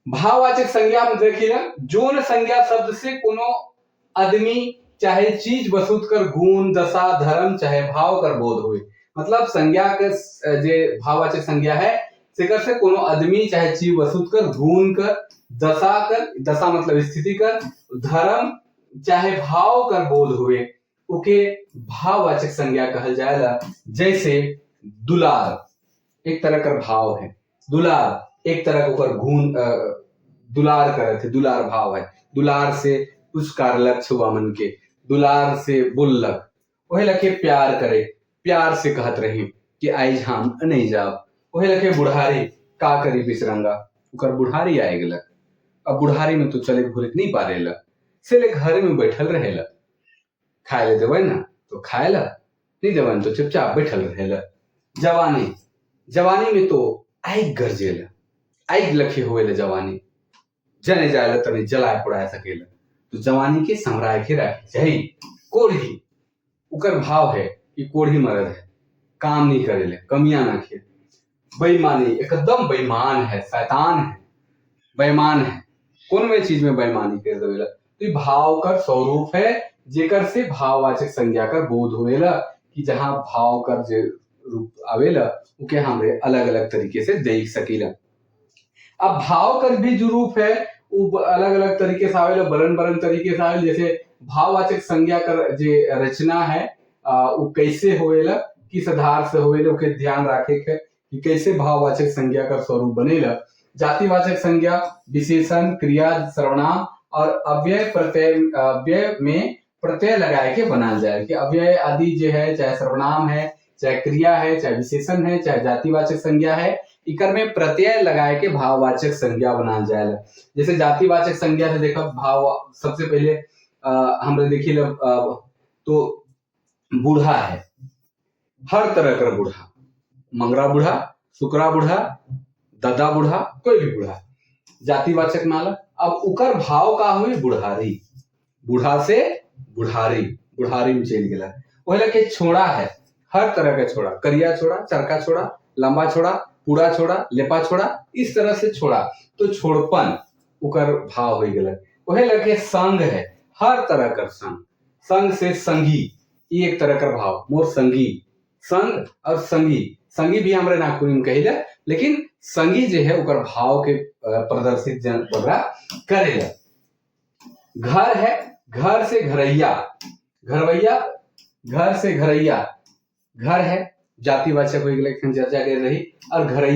भाववाचक संज्ञा में देखिए, जोन संज्ञा शब्द से कोनो आदमी चाहे चीज वस्तु कर गुण, दशा, धर्म चाहे भाव कर बोध हुए। मतलब संज्ञा के जे भाववाचक संज्ञा है, सेकर से कोनो आदमी चाहे चीज वस्तु कर गुण कर, दशा कर, दशा मतलब स्थिति कर, धर्म चाहे भाव कर बोध हुए, ओके भाववाचक संज्ञा कहल जाएला। जैसे दुलार एक तरह कर भाव है, दुलार एक तरह के ओकर गुण, दुलार करत है, दुलार भाव है। दुलार से कुछ कारलक छुआ मन के, दुलार से बोललक, वही लखे प्यार करे, प्यार से कहत रही कि आइज हम नहीं जाब। वही लखे बुढ़ारी, का करी बिचरंगा, ओकर बुढ़ारी आए गेलक। अब बुढ़ारी में तो चले घुरे नहीं पारेला, से ले घर में बैठल रहेला। खाए ले देवे ना तो खाए ला, नहीं देवे तो चुपचाप बैठल रहेला। जवानी, जवानी में तो आइग गरजेला, आइग लखे हुए जवानी, जने जाए तने जलाए पुड़ाए सकेला, तो जवानी के संभराए के रखे चाहिए। कोढ़ी, उकर भाव है कि कोढ़ी मरद है, काम नहीं करेले, कमियां ना खे। बेईमानी, एकदम बेईमान है, शैतान है, बेईमान है, कौन में चीज में बेईमानी कर देवेला। तो ये भाव कर स्वरूप है, जेकर से भाववाचक संज्ञा कर बोध होवेला कि जहां भाव कर जे रूप आवेला, उके हमरे अलग अलग तरीके से देख सकीला। अब भाव कर भी जो रूप है, वो अलग अलग तरीके से आवेला, बरन बरन तरीके से आवेला। जैसे भाववाचक संज्ञा कर जे रचना है, वो कैसे होवेला, किस आधार से होवेला, ओके ध्यान रखे के कि कैसे भाववाचक संज्ञा का स्वरूप बनेला। जातिवाचक संज्ञा, विशेषण, क्रिया, सर्वनाम और अव्यय प्रत्यय, अव्यय में प्रत्यय लगाए के बनाल जाए कि अव्यय आदि जो है, चाहे सर्वनाम है, चाहे क्रिया है, चाहे विशेषण है, चाहे जातिवाचक संज्ञा है, इकर में प्रत्यय लगाए के भाववाचक संज्ञा बनाल जाए। जैसे जातिवाचक संज्ञा से देखो भाव, सबसे पहले हमने देखी तो बूढ़ा है, हर तरह का बूढ़ा, मंगरा बूढ़ा, सुकरा बूढ़ा, दादा बूढ़ा, कोई भी बूढ़ा जातिवाचक माला। अब उकर भाव का हुई बुढ़ारी, बूढ़ा से बुढ़ारी, बुढ़ारी में चल गया। वही के छोड़ा है, हर तरह का छोड़ा, करिया छोड़ा, चरका छोड़ा, लंबा छोड़ा, पूरा छोड़ा, लेपा छोड़ा, इस तरह से छोड़ा, तो छोड़पन उकर भाव हो गया। वही लगे संग है, हर तरह का संग, संग से संगी, ये एक तरह का भाव, मोर संगी, संग और संगी, संगी भी हमारे नागपुरी में कहिला, लेकिन संगी जो है उकर भाव के प्रदर्शित जन वगैरह करेला। घर है, घर से घरैया, घरवैया, घर से घरैया, घर है जातिवाचक हो गेलै, चर्चा कर रही और घरैया।